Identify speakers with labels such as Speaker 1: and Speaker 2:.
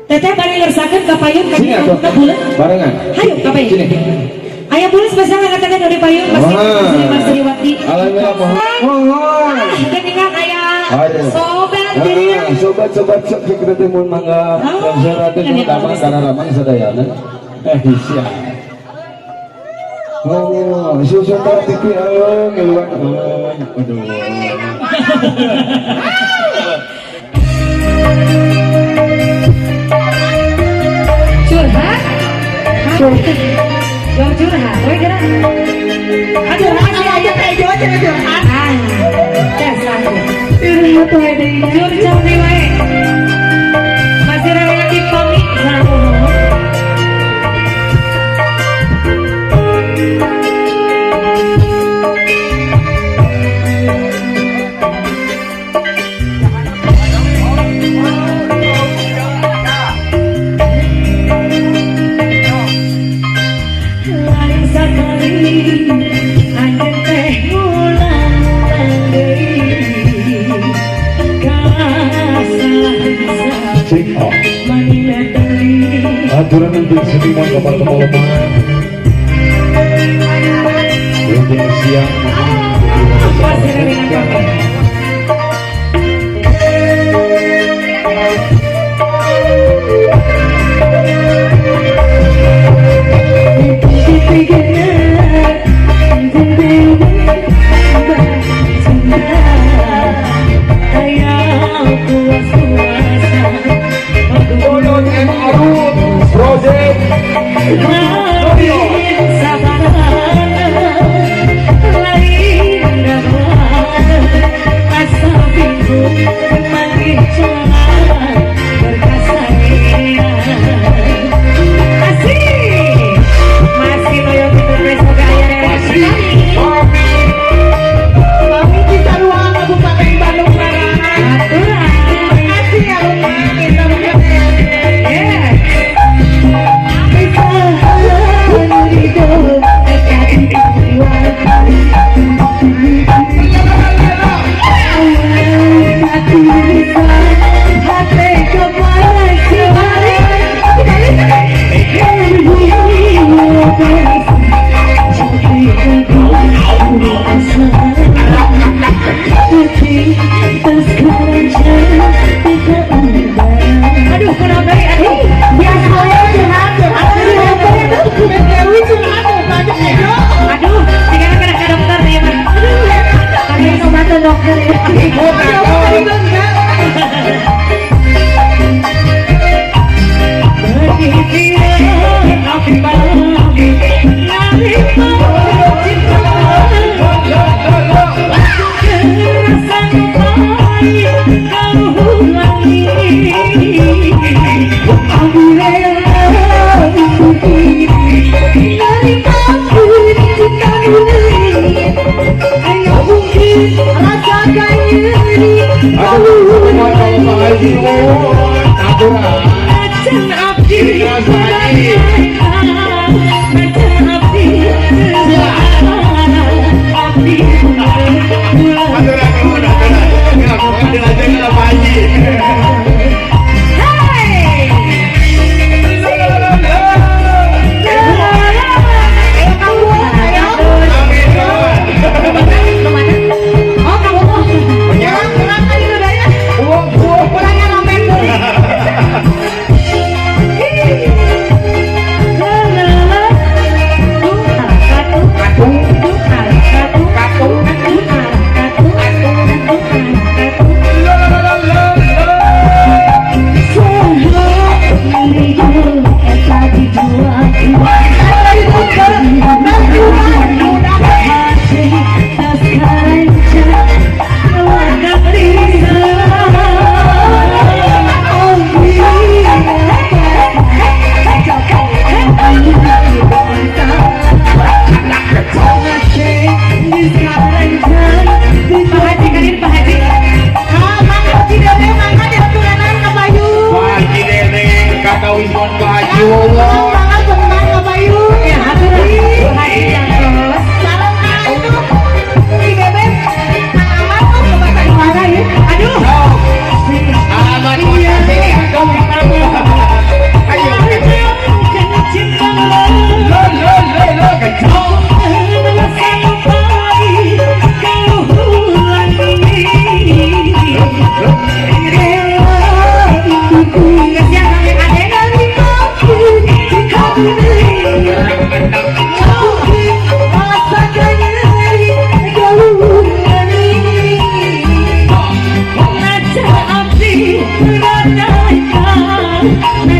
Speaker 1: Teteh bari ngersakeun ka payun ka
Speaker 2: Sini atuh.
Speaker 1: ka buleut.
Speaker 2: Barengan.
Speaker 1: Hayu ka payun.
Speaker 2: Sini.
Speaker 1: Aya buleut spesial ngatakan dari payun pasti
Speaker 2: Wah.
Speaker 1: Mas Sriwati.
Speaker 2: Alhamdulillah mohon.
Speaker 1: Ah, geningan aya
Speaker 2: Aduh.
Speaker 1: sobat dirinya.
Speaker 2: Ah, sobat-sobat sok kita teh mun mangga
Speaker 1: Ah,
Speaker 2: konser teh
Speaker 1: ini
Speaker 2: damang kana ramang sadayana. Eh sia. Oh, susu TV ayo ngiluan. Aduh.
Speaker 1: Curhat? Curhat. Curhat. We geura. Aduh, masih aya
Speaker 3: Teh Jo cenah curhat.
Speaker 1: Ah, dasar.
Speaker 3: Curhat we deui.
Speaker 1: Curcol deui wae. Masih relatif pami sareng umum. Lain sakali anjeun teh ngulang deui kasalahan
Speaker 2: Cik, oh.
Speaker 1: manina teuing
Speaker 2: Aturan untuk seniman kapal kepoloman. Wilujeng siang.
Speaker 1: Masih relatif.
Speaker 2: Odon M Arun Project Studio. Masih Mami.
Speaker 3: Mami Cisarua Kabupaten Bandung Barat. Terima kasih ya Lukman kita
Speaker 1: Aduh, kunaon deui aduh.
Speaker 3: Biasa we curhat curhat. Dewi curhat banyak Ejo.
Speaker 1: Aduh, tinggal kena ke dokter nih, mah.
Speaker 3: Kami obat dokter ya.
Speaker 2: Aduh, mohon kalau Pak Haji mohon aturan. Aturan mohon aturan. Ya, mohon dilanjutkan Pak Haji.
Speaker 1: Nah.